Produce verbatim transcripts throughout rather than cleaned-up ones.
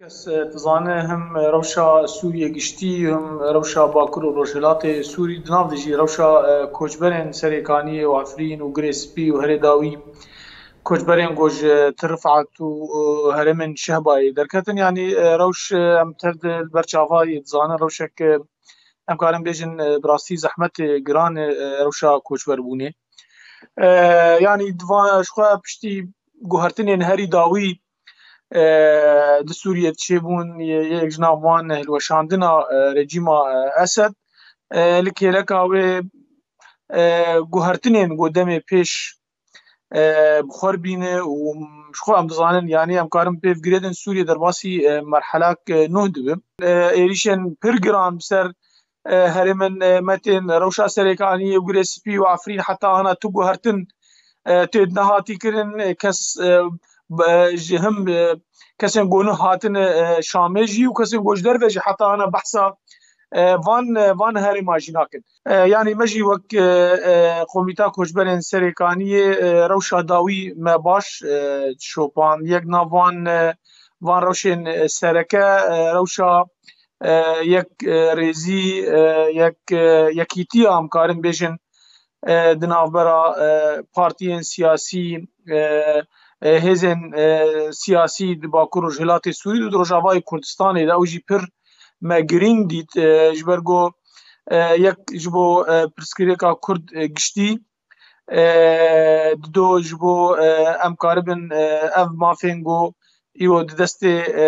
Kes, e, dizane him rewşa Sûriye giştî, him rewşa Bakur û Rojhilatê Sûrî, di nav de jî rewşa, e, koçberên Serêkaniyê û Efrîn û Girê Spî û herê dawî koçberên ku ji Tir Rifat û, e, herêmên Şehbayê derketin. Yanî, e, rewş, e, em tev de li ber çava yê dizanin rewşek, e, em karin bêjin, e, bi rastî zehmet, e, giran, e, rewşa koçberbûnê. E, yanî di van, ji xwe piştî guhertinên herî dawî, e, di Sûriyê çêbûn, yek ji nav wan hilweşandina, e, rejîma, e, Esed, e, li kêleka wê, e, guhertinên ku demê pêş, e, bi xwe bîne û ji xwe em dizanin, yanî em karin pêv girêdin Sûriye derbasî, e, merhelak, e, nuh dibe. E, êrîşên pir giran bi ser, e, herêmên, e, me tên rewşa Serêkaniyê û Girê Spî û Efrîn heta ana tu guhertin, e, tê nehatî kirin, e, kes, e, be-, ji him, e, kesên ku nuh hatine, e, Şamê jî û kesên ku ji derve jî heta ana behsa, e, van, e, van herêma jî nakin. E, yanî me jî wek, e, e, Komîta Koçberên Serêkaniyê, e, rewşa dawî me baş, e, şopand. Yek nav van, e, van rewşên, e, sereke, e, rewşa, e, yek, e, rêzî, e, yek, e, yekîtiya, em karin bêjin, e, di navbera, e, partiyên siyasî, e, e, hêzên, e, siyasî di Bakur Rojhilatê Sûrî û di Rojavayê Kurdistanê de ew jî pir me girîng dît, e, ji ber ku, e, yek ji bo, e, pirsgirêka Kurd, e, giştî, e, dido ji bo, e, em karibin, e, ev mafên ku îro di destê, e,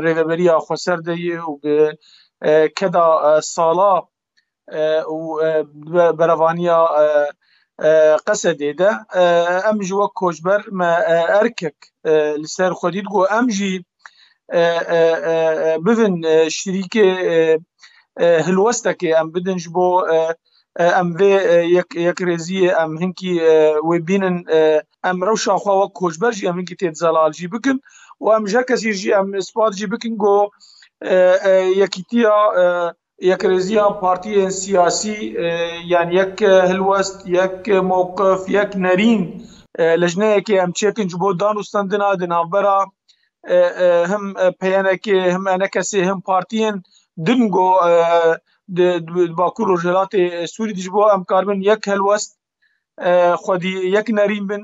Rêveberiya Xweser de ye û bi, e, keda, e, sala, e, û, e, be-, berevaniya, e, e, Qesedê de, e, em ji wek koçber me, e, erkek, e, li ser xwe dît ku em jî, e, e, e, e, bivin, e, şirîkê, e, e, hilwestekê em bidin ji bo, e, e, em vê, e, yek, yekrêziyê em hinkî, e, wê bînin, e, em rewşa xwe wek koçber jî em hinkî tê zelal jî bikin û em ji her kesî jî em ispat jî bikin ku, e, e, yekîtiya, e, yekrêziya partiyên siyasî, e, yan yek, e, hilwest, yek, e, mewqif, yek nerîn, e, lejneyekê em çêkin ji bo danûstendina di navbera, e, e, him, e, P Y N'ê, him E N K'ê, him partiyên din ku, e, di, di, di Bakur Rojhilatê Sûrî de ji bo em karibin yek helwest, e, xwedî yek nerîn bin.